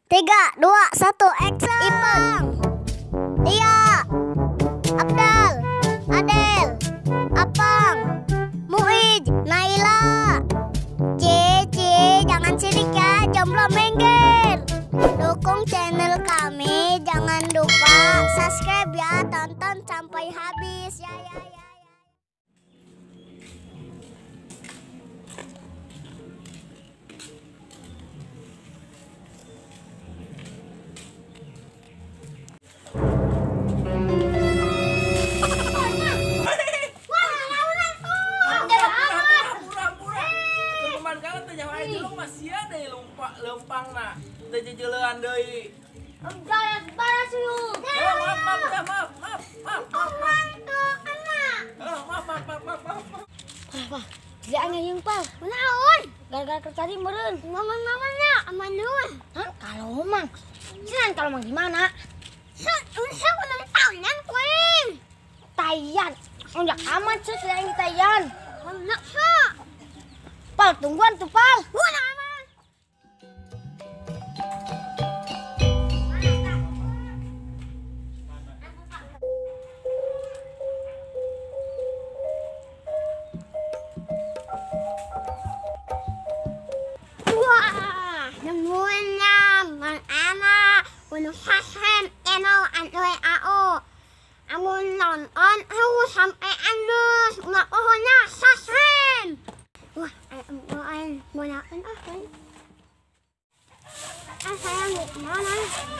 3, 2, 1, action! Ipang, Tia, Abdal, Adel, Apang, Muij, Naila. Cici, jangan sirik ya, jomblo minggir. Dukung channel kami, jangan lupa subscribe ya, tonton sampai habis ya ya ya. Lempang nak, tejejelean deui. Baras baras lu. Maaf maaf maaf maaf maaf maaf. Maaf maaf maaf maaf maaf. Wah, tidak ngayung pal. Naon? Gara-gara tadi meureun. Ngomong-ngomongnya aman dulu. Hah, kalau mang. Sinan kalau mang gimana? Usah ulang tahunan kuing. Tayan. Enggak aman sih tidak yang tayan. Enggak sih. Pal tungguan tuh pal.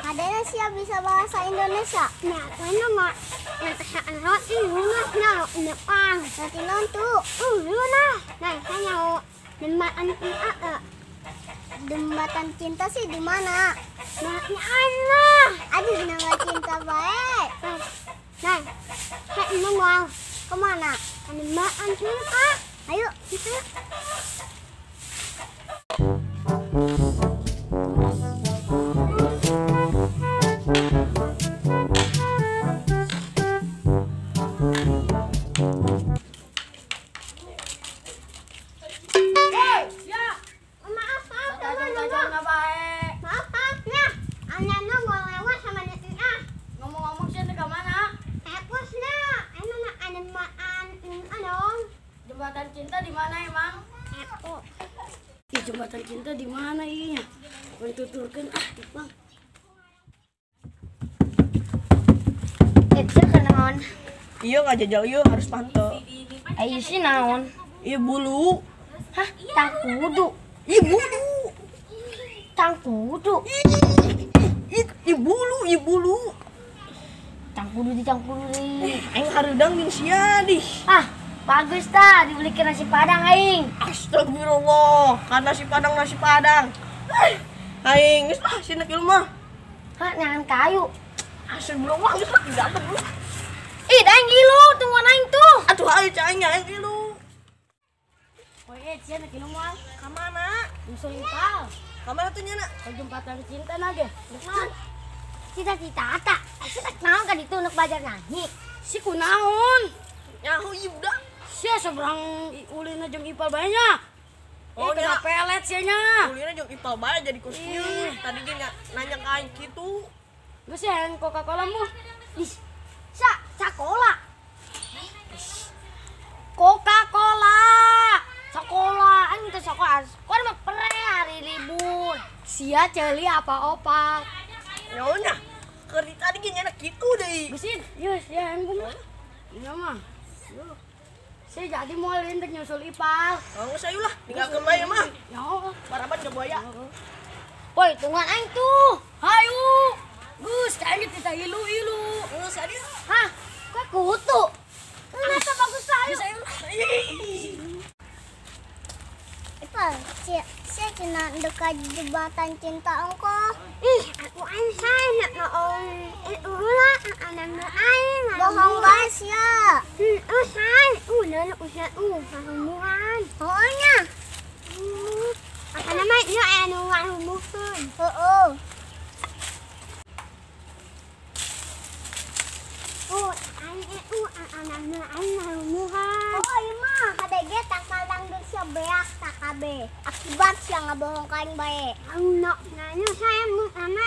Adanya siap bisa bahasa Indonesia. Nah, jembatan cinta sih di mana? Aduh, nama cinta baik. Nah, kemana? Ayo, kita. Jembatan cinta di mana emang? Ih, jembatan cinta di mana iya? Tuturkeun ah, Bang. Eta naon? Iya ngajajal ieu harus pantau. Ayo sih naon? Iya bulu. Hah, tangkudu. Iya bulu. Tangkudu. Iya bulu, iya bulu. Tangkudu di tangkudu di. Aing hareudang jeung sia dih. Ah, bagus ta, dibelikan nasi padang aing. Astagfirullah, kan nasi padang nasi padang. Aing geus lah sina kieu mah. Hah, nyangan kayu. Astagfirullah, geus lah tidak dulu. Ih, aing ngilu, tungguan aing tuh. Atuh aing cai aing ngilu. Oh iya, sia na kilu moal. Ka mana? Nyusul Ipal. Ka mana tuh nyana? Ka jembatan cinta na ge. Cita-cita ta. Sia naon kan itu untuk belajar nyanyi. Si kunaon? Nyaho ieu budak. Sia seberang ulina jeung Ipal bae nya. Oh, kena pelet sia nya. Ulina jeung Ipal bae jadi kos kieu. Tadi ge nanya ka aing kitu. Geus ya Coca-Cola mu. Ih, sa sakola. Coca-Cola. Sekolah, aing teh sekolah. Sekolah mah pere hari libur. Sia ceuli apa opak. Nyonya, keur tadi ge nyana kitu deui. Geus, ieu sia aing kumaha? Iya mah. Saya jadi mau lindek nyusul Ipal. Oh, saya lah, tinggal kembali mah. Ya, paraban ke buaya. Woi, tungguan aing tuh. Hayu. Gus, kayaknya kita ilu-ilu. Geus adi. Hah? Kok kutu? Kenapa bagus ayo. Ipal, sia cina dekat jembatan cinta engkau. Ih, aku ansai nak naon. Ulah anak aing. Bohong banget sia. Usai, ulah usah humuan. Pokoknya. Apa nama itu anu humuan. Heeh. Oh, anak aing humuan. Oh, ieu mah kadege tangkal dangdut sia beak takabe. Akibat sia ngabohong ka aing bae. Anu nanya saya mu ana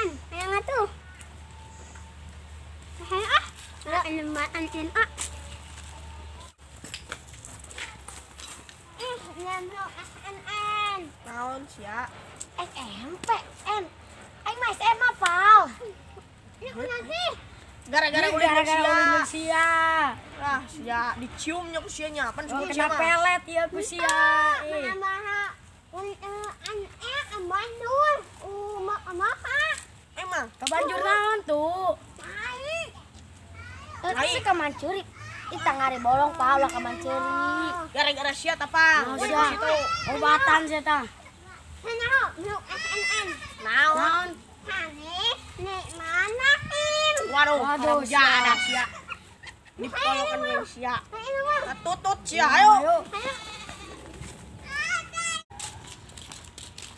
An N A. Nyamuk S N N. Naon sia? SMP N. Aing mah SMA pal. Ini kunaon sih? Gara-gara ulin sia. Ah, sia diciumnya ku sia nya. Pan oh, kena pelet ya ku sia. Mana un an e Bandung. Maha. Emang ke Banjur naon tuh? Tai. Terus ke Mancuri. Ih tangare bolong pal lah ke Mancuri. Gara-gara sia tapa. Oh, sia. Obatan sia tah. Naon? Nu SNN. Naon? Hanif nek mana Kim? Waduh, Waduh, jadah sia. Dipolokan we sia. Tutut sia, ayo. Ayo.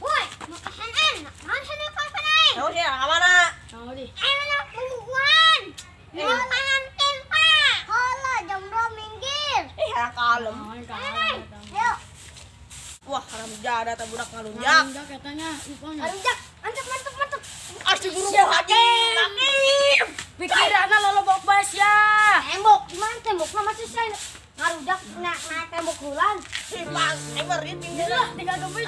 Woi, nu SNN. Naon sia telepon aing? Ayo sia, ka mana? Naon di? Aing mana bukuan. Makanan timpa. Halo, jomblo minggir. Ih, kalem. Ayo. Wah, haram jadah teh budak ngalunjak. Ngalunjak katanya, ngalunjak. Mantep, mantep, mantep. Asli guru hakim. Hakim. Pikiranna lolobok bae sia. Tembok, gimana tembokna masih saya ngarujak na tembok hulan. Hilang, aing mah rin Lah, tinggal gempit.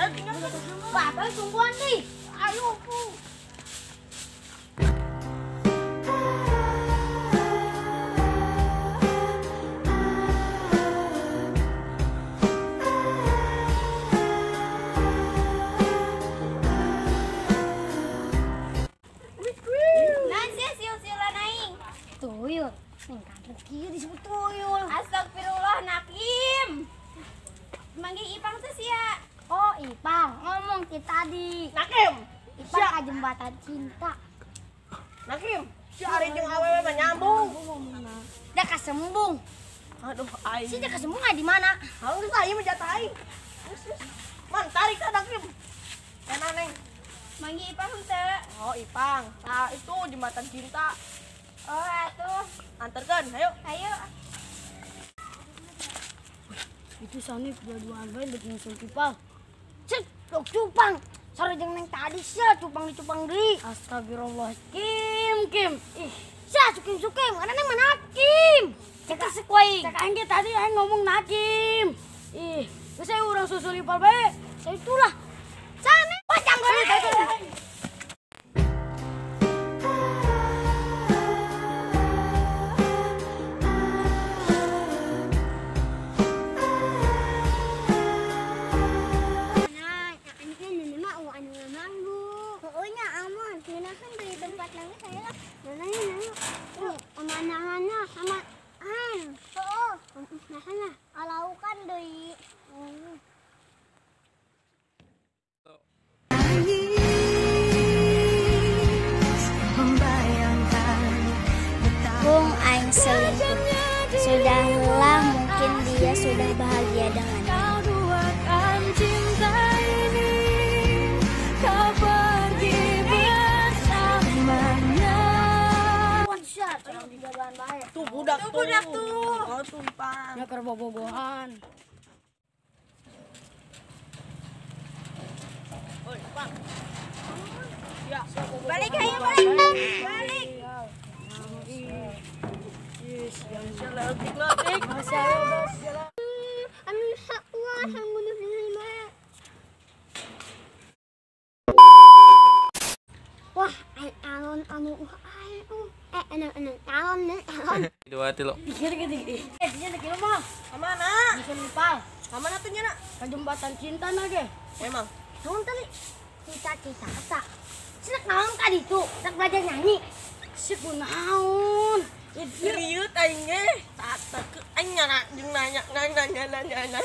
Bapak tungguan nih. Ayo, pu. Tuyul, neng kantor kieu disebut tuyul. Astagfirullah, Nakim. Manggil Ipang tuh sia. Oh, Ipang ngomong ti tadi. Nakim, Ipang ka jembatan cinta. Nakim, si ari jeung awewe mah nyambung. Da kasembung. Aduh, aing. Si da kasembung di mana? Haung geus aing mah jatah aing. Geus. Man, tarik ka Nakim. Enak neng. Manggil Ipang henteu. Oh, Ipang. Nah, itu jembatan cinta. Oh, atuh. Antarkan, ayo. Ayo. Itu Sanif dua-duaan bae dek nyusul Ipal. Cek, dok cupang. Sare jeung neng tadi sia cupang dicupang deui. Astagfirullah. Kim, Kim. Ih, sia sukim sukim. Mana neng mana Kim? Cek sekuaing. Cek aing ge tadi aing ngomong Nakim. Ih, geus saya urang susul Ipal bae. Saya itulah. Sana pacang gue. Bung aing selingkuh. Sudahlah, mungkin dia sudah bahagia dengannya. Tuh budak tuh. Budak tuh. Oh, tumpang. Ya keur bobogohan. Oi, Bang. Ya, balik ayo balik. Balik. Wah, alon anu alon alon. Dua tilu. Pikir gitu. Dia teh kieu mah. Ka mana? Bisa Ipal. Ka mana tuh nya, Nak? Ka jembatan cinta na ge. Emang. Naon tadi? Cita-cita eta. Sinak naon ka ditu? Sinak belajar nyanyi. Si kunaon? Riut aing ge. Tak aing nyana jeung nanya nanya nanya nanya.